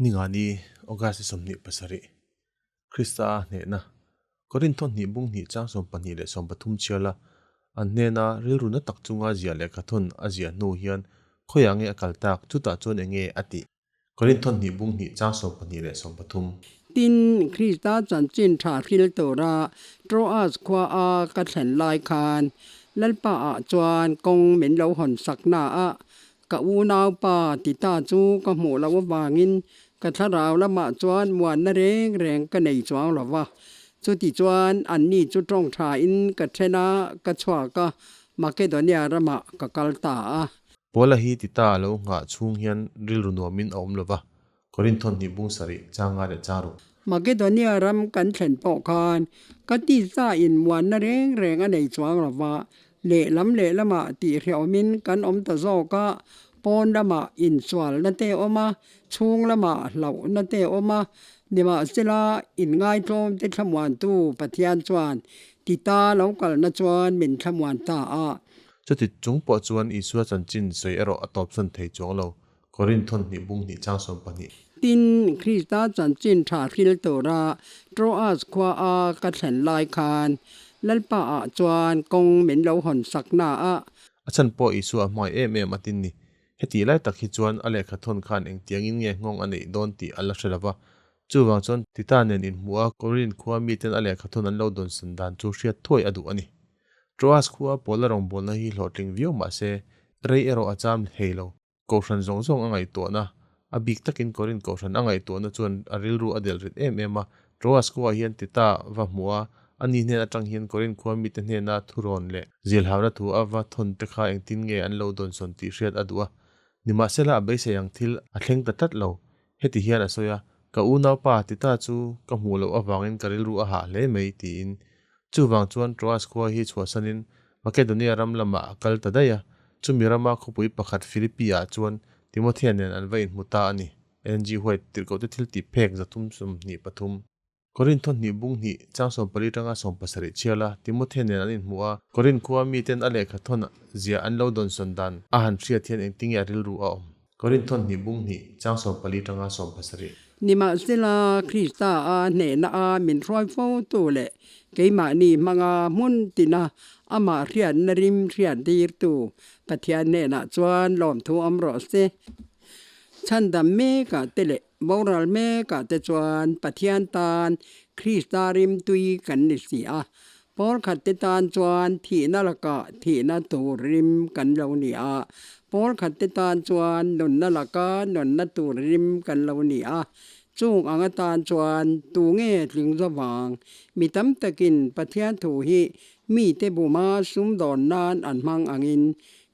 Ningani, August 27, Krista a hnehna, Korintho hnih bung hnih chang 12 leh 13 chhiala an hnena rilru na tak chunga ziah lehkha thawn a ziah hnu hian khawiah nge a kal tak, chutah chuan eng nge a tih? Korintho hnih bung hnih chang 12 leh 13. Tin, Krista chanchin tha hril tura Troas khua a ka thlen lai khan Lalpa ah chuan kawng min lo hawn sak na a, Ka unaupa ti ta chu ka hmuh loh avangin ka thlarau lamah chuan muanna reng reng ka nei chuang lo va. Chutichuan anni chu tawng thain ka then a, ka chhuak a, Makedonia ramah ka kal ta a. Paula hi ti ta a lo nghah chhung hian rilru nuamin a awm lo va, Korinth hnih bung sarih changa leh cha ruk. Makedonia ram kan thlen pawh khan ka tisa in muanna reng reng a nei chuang lo va, lehlam lehlamah tih hrehawmin kan awm ta zawk a, pawn lamah insualna te a awm a, chhung lamah hlauhna te a awm a, nimahsela inngaithlawm te thlamuantu Pathian chuan ti ta lo kalna chuan min thlamuan ta a. Chuti chung pawh chuan Isua chanchin sawi erawh a tawpsan thei chuang lo. Korinth hnih bung hnih chang 12. Tin, Krista chanchin tha hril tura Troas khua a ka thlen lai khan Lalpa ah chuan kawng min lo hawn sak na a. A chhan pawh Isua a hmangaih em em a tin ni. Hetih lai tak hi chuan a lehkha thawn khan engtiangin nge nghawng a neih dawn tih a la hre lo va. Chuvang chuan Tita nen inhmuh a Korinth khua miten a lehkha thawn an lo dawnsan dan chu hriat thuai a duh a ni. Troas khua Paula rawngbawlna hi hlawhtling viau mah se, rei erawh a cham thei lo. Kohhran zawng zawng a ngaihtuahna, a bik takin Korinth kohhran a ngaihtuahna chuan a rilru a delh rit em em a. Troas khuaah hian Tita va hmuh a, ani hnen atang hian Korinth khua mite hnena thurawn leh zilhauna thu a va thawn te kha engtin nge an lo dawnsawn tih hriat a duh a. Nimahsela a beisei ang thil a thleng ta tlat lo. Heti hian a sawi a, Ka unaupa Tita chu ka hmuh loh avangin ka rilru a hah hle mai, tiin. Chuvang chuan Troas khua hi chhuahsanin Makedonia ram lamah a kal ta daih a, chumi rama khawpui pakhat Philippi-ah chuan Timothea nen an va inhmu ta a ni. Ellen G. White, Tirhkohte thiltih phek 323. Korinth hnih bung hnih chang 14 tanga 17 chhial a, Timothea nen an inhmu a, Korinth khua miten a lehkha thawn zia an lo dawnsawn dan a han hriat hian engtinge a rilru a awm? Korinth hnih bung hnih chang 14 tanga 17. Nimahsela, Krista a hnehna a min hruai fo tu leh keimahni hmanga hmun tina amah hriatna rim hriat dirtu Pathian hnenah chuan lawmthu awm rawh se. Chhandam mekah te leh Boral mekah te chuan Pathian tan Krista rimtui kan ni si a, pawl khat te tan chuan thihna lakah thihna tur rim kan lo ni a, pawl khat te tan chuan nunna laka nunna tur rim kan lo ni a. Chung ang atan chuan tu nge tling zavang? Mi tam takin Pathian thu hi mite buma sumdawn nan an hmang angin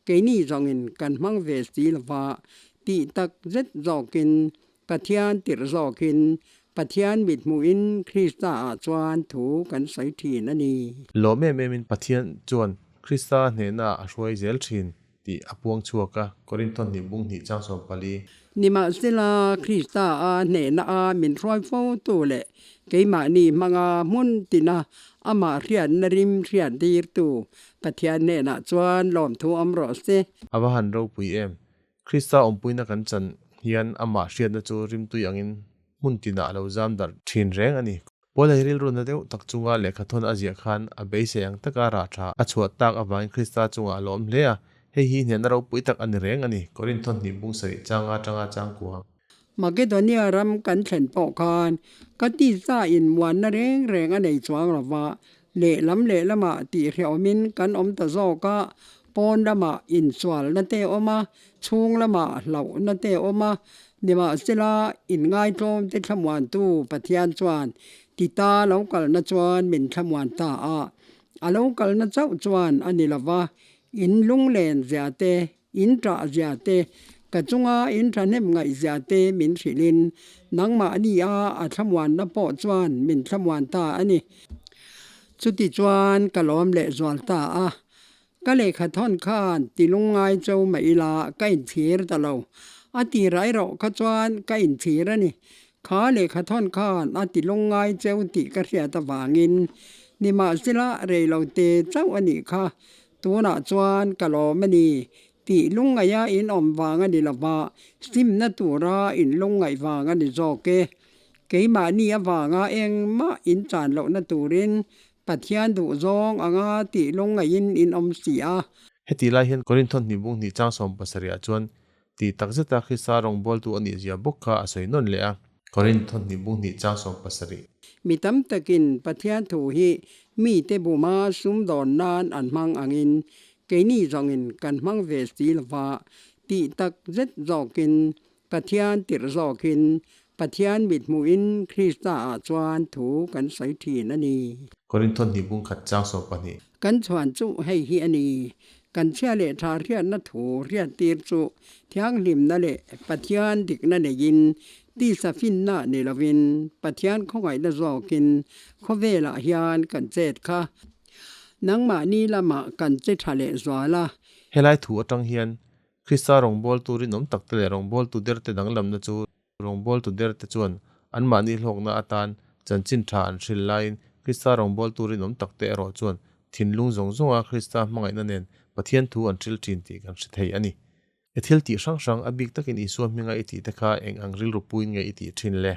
Keini zawngin kan hmang ve si lova, tih tak zet zawkin, Pathian tirh zawkin, Pathian mithmuhin Krista-ah chuan thu kan sawi thin a ni. Lawm em emin Pathian chuan Krista hnehnaah a hruai zel thin tih a puang chhuak a, Korinthon hnih bung hnih chang 14. Nimahsela, Krista-a hnehnaah min hruai fo tu leh keimahni hmanga hmun tina amah hriatna rim hriat dirtu Pathian hnenah chuan lawmthu awm rawh se. A va han ropui em? Krista awmpuina kan chan hian amah hriatna chu rimtui angin hmun tinah a lo zam darh thin reng a ni. Paula hi rilru na deuh tak chunga lehkha thawn a ziah khan a beisei ang taka rah tha a chhuah tak avangin Krista chungah a lawm hle a, hei hi hnehna ropui tak a ni reng a ni. Korinth hnih bung sarih changa tanga changkuang. Makedonia ram kan thlen pawh khan ka tisa in muanna reng reng a nei chuang lo va, lehlam lehlamah tih hrehawmin kan awm ta zawk a, pawn lamah insualna te a awm a, chhung lamah hlauhna te a awm a, nimahsela inngaitlawm te thlamuantu Pathian chuan Tita lo kalna chuan min thlamuan ta a, a lo kalna chauh chuan a ni lo va, in lunglen zia te In ṭah zia te, ka chunga in ṭhahnem ngaih zia te min hrilhin, nangmahni a a thlamuanna pawh chuan min thlamuan ta a ni. Chuti chuan ka lawm leh zual ta a, ka lehkha thawn khan ti lungngai cho mah ila ka inchhir ta lo. A tirah erawh kha chuan ka inchhir a ni. Kha lehkha thawn khan a ti lungngai cheu tih ka hriat avangin nimahsela reilote chauh a nih kha. Tunah chuan ka lawm a ni. Tih lungngaih a in awm vang a ni lo va, simna tura in lungngaih vang a ni zawk e. Keimahni avanga engmah in chan lohna turin Pathian duhzawng anga tih lungngaihin in awm si a. Hetih lai hian Korinth hnih bung hnih chang 70 ah chuan tih tak zeta Krista rawngbawltu a nih zia bawk kha a sawi nawn leh a. Korinth hnih bung hnih chang 70. Mi tam takin Pathian thu hi mite buma sumdawn nan an hmang angin keini zawngin kan hmang ve si lova, tih tak zet zawkin Pathian tirh zawkin Pathian mithmuhin Krista-ah chuan thu kan sawi thin a ni. Korinth hnih bung khat chang 12. Kan chhuan chu hei hi a ni, Kan chhia leh tha hriatna thu hriattir chu thianghlimna leh Pathian dikna neiin tisa finna ni lovin Pathian khawngaihna zawkin khawvelah hian kan chet kha. Nangmahni lamah kan che tha leh zual a. Helai thu atang hian Krista rawngbawltu rinawm takte leh rawngbawltu derte danglamna chu rawngbawltu derte chuan anmahni hlawkna atan chanchin tha an hrilh laiin Krista rawngbawltu rinawm takte erawh chuan thinlung zawng zawnga Krista hmangaihna nen Pathian thu an hrilh thin tih kan hre thei a ni. I thil tih hrang hrang a bik takin Isua hminga i tihte kha eng ang rilru puin nge i tih thin le?